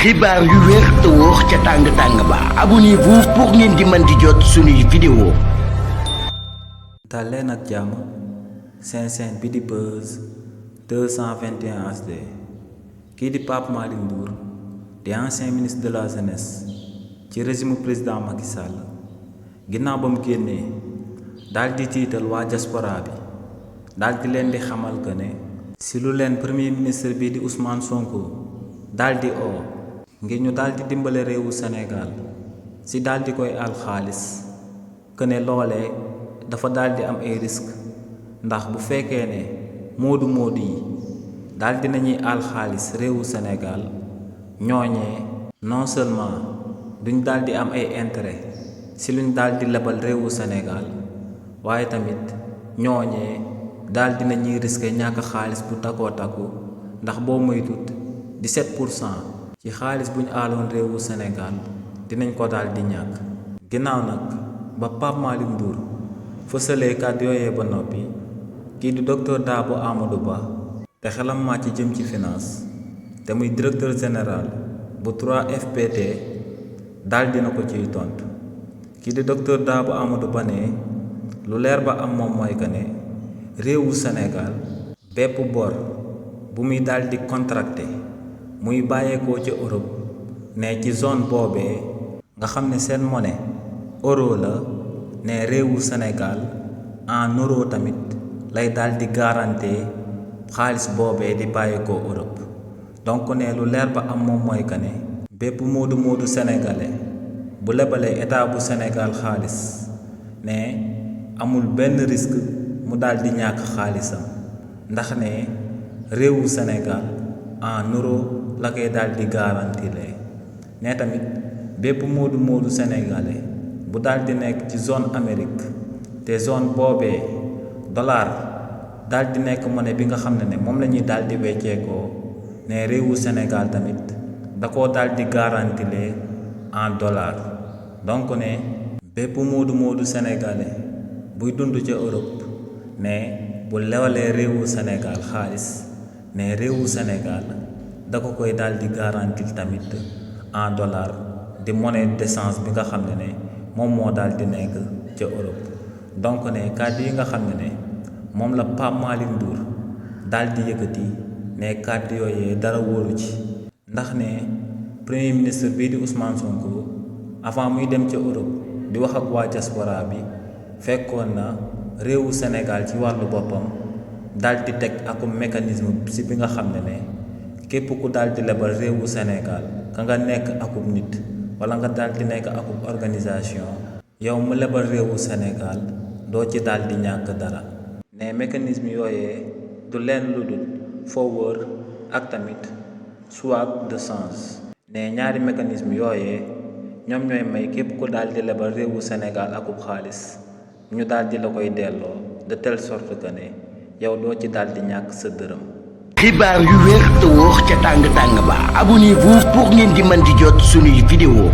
xibaar yu wér te wóor ca tàng ba abonnez-vous pour ngeen di mën di jot suñuy vidéo. dal leen ak jàmm seen chaîne bi di Buzz 221 HD kii di Pape Malick Ndour di ancien ministre de la jeunesse ci régime président Macky Sall ginnaaw ba mu génnee daal di tiital waa diaspora bi daal di leen di xamal que ne si lu leen premier ministre bi di Ousmane Sonko daal di oo ngir ñu daal di dimbale réewu Sénégal si daal di koy al xaalis que ne loolee dafa daal di am ay risque ndax bu fekkee ne moodu yi daal di nañuy al xaalis réewu Sénégal ñooñee non seulement duñ daal di am ay intérêt si luñ daal di lebal réewu Sénégal waaye tamit ñooñee daal di nañuy risque ñàkk xaalis bu takkoo takku ndax boo moytut 17% ci xaalis buñ aaloon réewu Sénégal dinañ ko daal di ñàkk. ginnaaw nag ba Pape Malick Ndour fësalee kàddu yooyee ba noppi kii di docteur Dabo Amadou Ba te xelam màcc jëm ci finance te muy directeur général bu 3FPT daal dina ko ciy tontu kii di docteur Dabo Amadou Ba ne lu leer ba am moom mooy que ne réewu Sénégal bépp bor bu muy daal di contracté muy bàyyeekoo ci Europe ne ci zone boobee nga xam ne seen monnaie euro la ne réewu Sénégal en euro tamit lay daal di garanté xaalis boobee di bàyyeekoo Europe donc ne lu leer ba am moom mooy que ne bépp moodu sénégalais bu lebalee état bu Sénégal xaalis ne amul benn risque mu daal di ñàkk xaalisam ndax ne réewu Sénégal en euro la koy daal di garantilee ne tamit bépp moodu sénégalais bu daal di nekk ci zone Amérique te zone boobee dollar daal di nekk monnaie bi nga xam ne moom la ñuy daal di wecceekoo ne réewu Sénégal tamit da koo daal di garantilee en dollar donc ne bépp moodu sénégalais buy dund ca Europe ne bu lewalee réewu Sénégal xaalis ne réewu Sénégal da ko koy daal di garantil tamit en dollar di monnaie d'échange bi nga xam ne moom moo daal di nekk ca Europe donc ne kàddu yi nga xam ne moom la Pape Malick Ndour daal di yëkkati ne kàddu yooyee dara wóoru ci ndax ne premier ministre bii di Ousmane Sonko avant muy dem ca Europe di wax ak waa diaspora bi fekkoon na réewu Sénégal ci wàllu boppam daal di teg akum mécanisme si bi nga xam ne képp ku daal di lebal réewu Sénégal ka nga nekk akub nit wala nga daal di nekk akub organisation yow mu lebal réewu Sénégal doo ci daal di ñàkk dara ne mécanisme yooyee du leen lu dul forward ak tamit swap de change ne ñaari mécanisme yooyee ñoom ñooy may képp ku daal di lebal réewu Sénégal akub xaalis ñu daal di la koy delloo de telle sorte que ne yow doo ci daal di ñàkk sa dërëm. xibaar yu wér te wóor ca tàng ba abonnez-vous pour ngeen di mën di jot suñuy vidéo.